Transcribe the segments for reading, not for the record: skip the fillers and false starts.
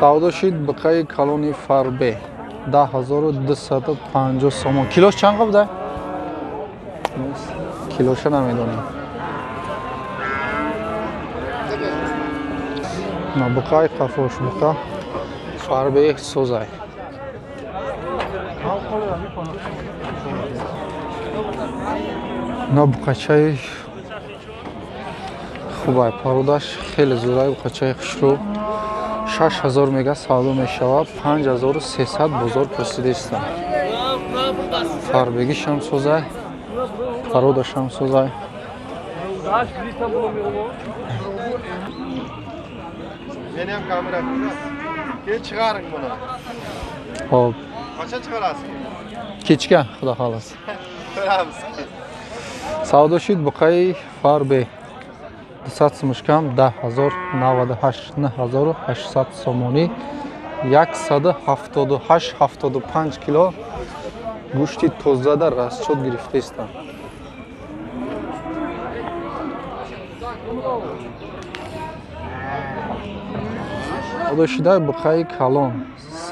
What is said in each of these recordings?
Савдо шид бықаи калони фарбе 10250 сомон. Килош чанд буда? Килоша намедонем. На бықаи қафош буқа фарбе созай. На буқачаи хубай, пародаш хеле зӯрай, буқачаи хушрӯ 6000 мега савдо мешавад, 5300 бозор пурсидаистам. Фарбегишам созай, пародашам созай. Хоб. Кечка, худо халос. Савдо шид буқаи фарбе 200 сумушкам 10098 9800 сомонӣ, 178 75 кило гӯшти тоза дар расчод гирифтаистам. Савдо шида буқаи калон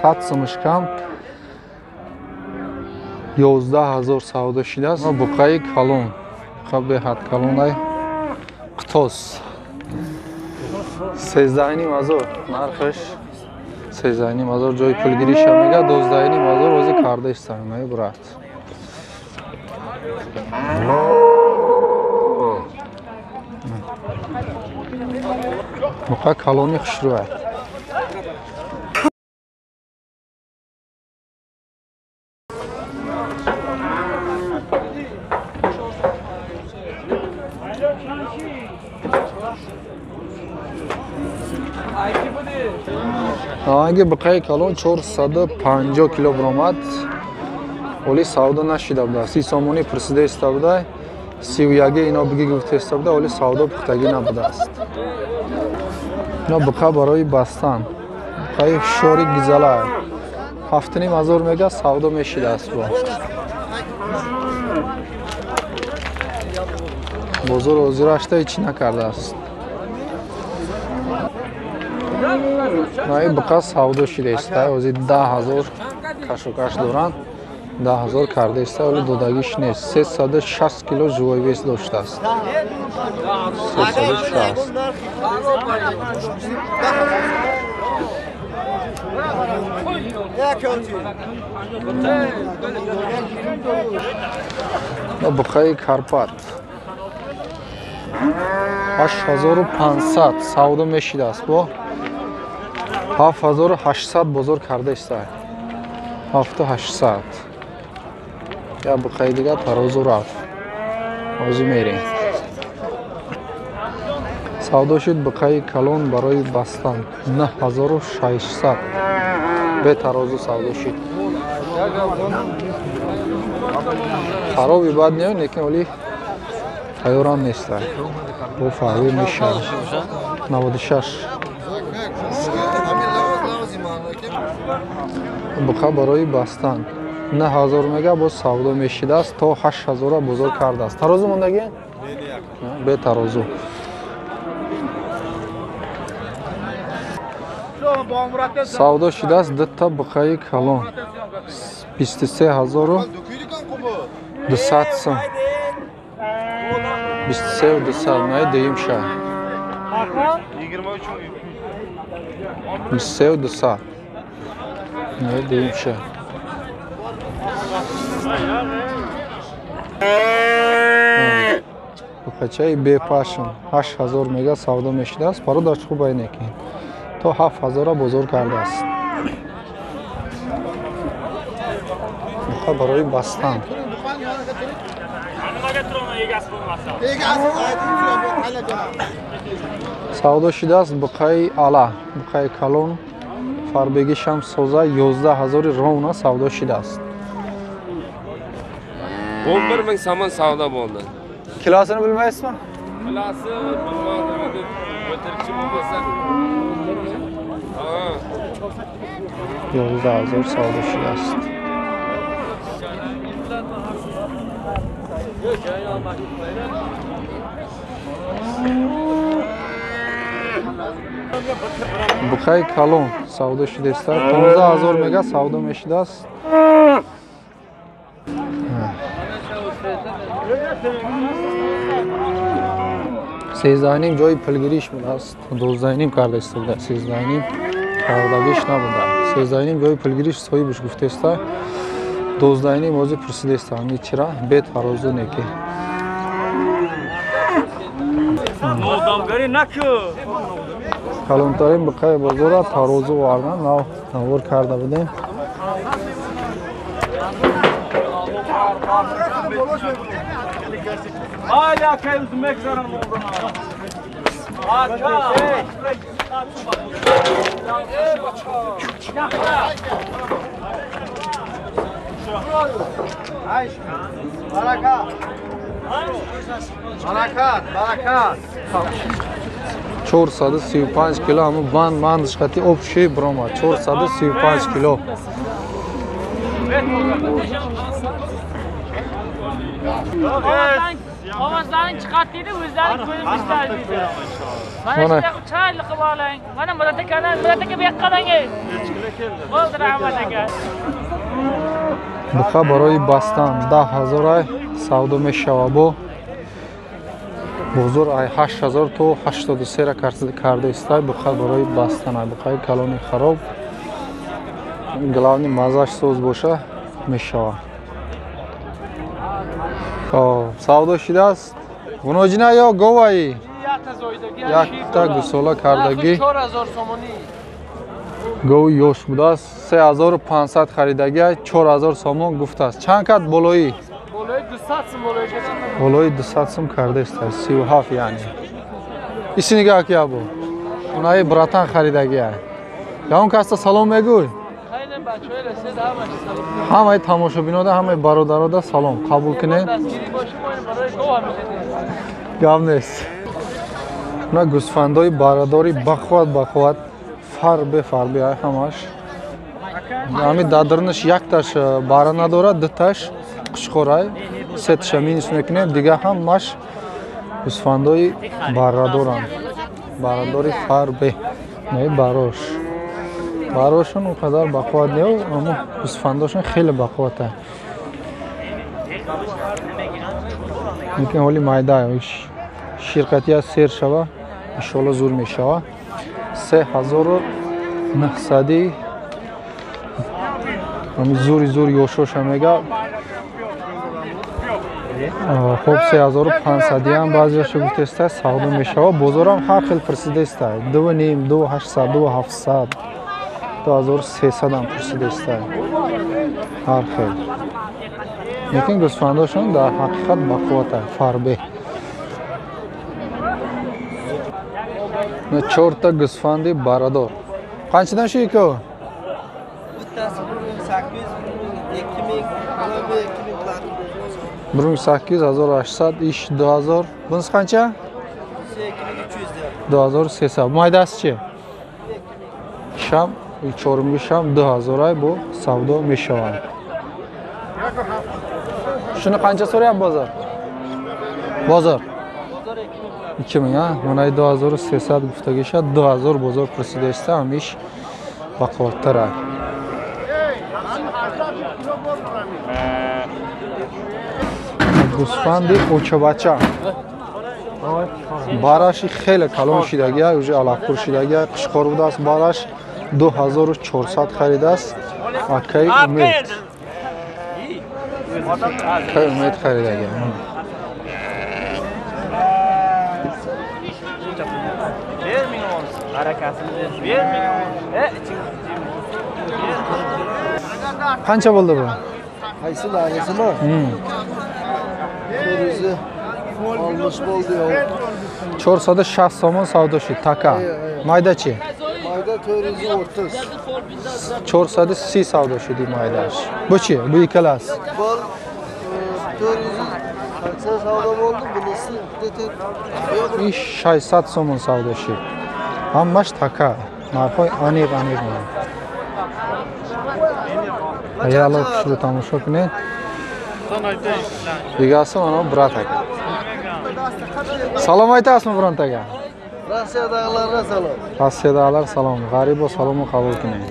100 сумушкам 11000 савдо шидааст. Буқаи калон, буқа беҳад калонай, қитос 13500 нархаш, 13500 ҷои пулгириша мега, 12500 розӣ кардаистам. Най брат. Буқа калони хушрӯай. Аги буқаи калон 450 кило баромад, оли савдо нашида буда. 30 сомонӣ пурсида иста буда, 31 ино биги гуфта иста буда, оли савдо пухтагӣ набудааст. Ино буқа барои бастан, буқаи шори гизала 7500 мега савдо мешидааст. Бо бозор ҳозирашта ҳеҷ накардааст. Наи буқа савдо шидаиста, ози 10000 кашокаш доранд, 10000 кардаиста, вале додагиш нест. 360 кило живой вес доштааст. 360. Буқаи Карпат 8500 савдо мешидааст, бо 7800 бозор кардаиста. 7800. Я буқаи дигар тарозу рафт. Ҳозир мерем. Савдо шуд буқаи калон барои бастан 9600 бе тарозу савдо шуд. Хароби бад не, лекин оли тайёрам неста. Бо фарбе мешавад. 96. Буқа барои бастан 9000 мега боз савдо мешидааст, то 8000 бозор кардааст. Тарозу мондагӣ? Бе тарозу. Савдо шидааст дута буқаи калон 23200 сом. 23200 най дуюм ша. 23200 най дуюм ша. Буқачаи бепашм 8000 мега савдо мешидааст, пародаш хубай некин. То 7000 бозор кардааст. Буқа барои бастан. Савдо шидааст буқаи ала, буқаи калон, фарбегишам соза 11000 ровна савдо шидааст. 11000 сомон savdo bo'ldi. Kilosini bilmaysizmi? Kilosi bilmadim, o'tirchi bo'lmasa. Ha. 11000 savdo шидааст. Буқаи калон савдо шудааст. 15000 мега савдо мешудааст. 13.5 ҷои пулгириш будааст. 12.5 карда истода. 13.5 кардагиш набуда. 13.5 ҷои пулгириш соҳибаш гуфтааст. 12.5 ҳозир пурсидааст. Ҳамин чира бе тарозу неки. Калонтарин буқаи бозора тарозу овардан навор карда будем. Баракат, баракат. 435 кило ҳамун банд мандаш қати обши биромад. 435 кило. Ovozlarini chiqartdi, o'zlari ko'rinmishlar dedi. Mana shunday chiroyli qilib oling. Mana Murod akani, Murod aka bu yoqqa qarang. Bo'ldi, rahmat aka. Буқа барои бастан 10000 ай савдо мешава. Бо бозор ай 8000 то 83 ра карда истай. Буқа барои бастан ай буқаи калони хароб. Главни мазаш соз боша мешава. Савдо шудааст. Гуноҷина ё говаи? Якта гусола кардагӣ. Гови ёш будааст. 3500 харидагӣ, 4000 сомон гуфтааст. Чанд кат болоӣ? Болои 200 сум кардааст. 37 яъне. Иси нигаҳ ки абу. Унаи братан харидагӣ. Ягон касда салом мегӯй? Ҳамаи тамошобинода, ҳамаи бародарода салом қабул кунед. Гап нест. Уна гӯсфандои барадори бақувват бақувват, фарбе фарбе ай ҳамаш. Ҳами дадрнаш якташ бара надорад, дуташ қучқорай, сеташа минус мекунем, дига ҳамаш гӯсфандои барадоранд. Барадори фарбе, не барош. Барошон он қадар бақувват не, аммо гӯсфандошон хеле бақувват ай. Лекин ҳоли майда ширкатия сер шава, иншоалло зур мешава. 3900 ҳами зури зур ёшоша мега. Хоб 3500 ҳам баъзеашо гуфтеста савдо мешава. Бозорам ҳар хел пурсидаста. 2.5, 2.800, 2.700, 2300 ҳам пурсидаста. Ҳар хел. Лекин гӯсфандошон дар ҳақиқат бақувват фарбе. Чорта гӯсфанди барадор. Қанчадан шуд ко? 1800, 1800, иш 2000. Bunisi qancha? 2300. Maydasi chi? Шам, чорумги шам 2000 ай бу савдо мешавад. Shuni qancha so'rayapti bozor? Bozor 2000, ha? Mana 2300 гуфтагиша 2000 бозор пурсидаиста, ҳамиш бақувваттар ай. Гӯсфанди очабача. Бараши хеле калон шидагия, уже алафхӯр шидагия, қишқор будааст бараш. 2400 харидааст. Акаи Умед. Акаи Умед харидагия. Qancha bo'ldi bu? Qaysi danasimi? 460 bo'ldi yo'q. 460 somon savdo shu taka. Maydachi? Mayda 430. 430 savdo shu maydash. Bu-chi? Bu ikkalasi. Bu 480 savdo bo'ldi, bunisi 600 somon savdo shu. Hammash taka. Narxi aniq aniq. Ayollar kuchli tomosha qiling. Egasi mana brat aka. Salom aytasizmi birontaga? Rossiyadagilarga salom. Rossiyadagilar salom. G'aribo salomni qabul qiling.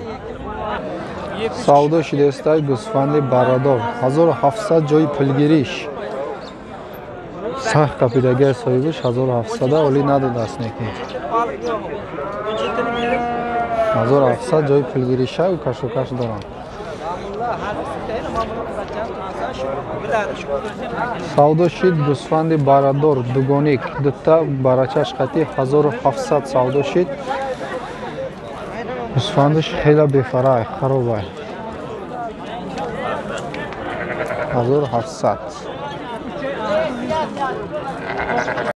Савдо шидестай гӯсфанди барадор 1700 ҷои пулгириш. Сахт қапидагиаш соҳибаш 1700 оли надодааст неки. 1700 ҷои пулгириша ӯ кашокаш доранд. Савдо шид гӯсфанди барадор дугоник дута барачаш қати 1700 савдо шид. Гӯсфандаш хеле бефарай, харобай. 1700.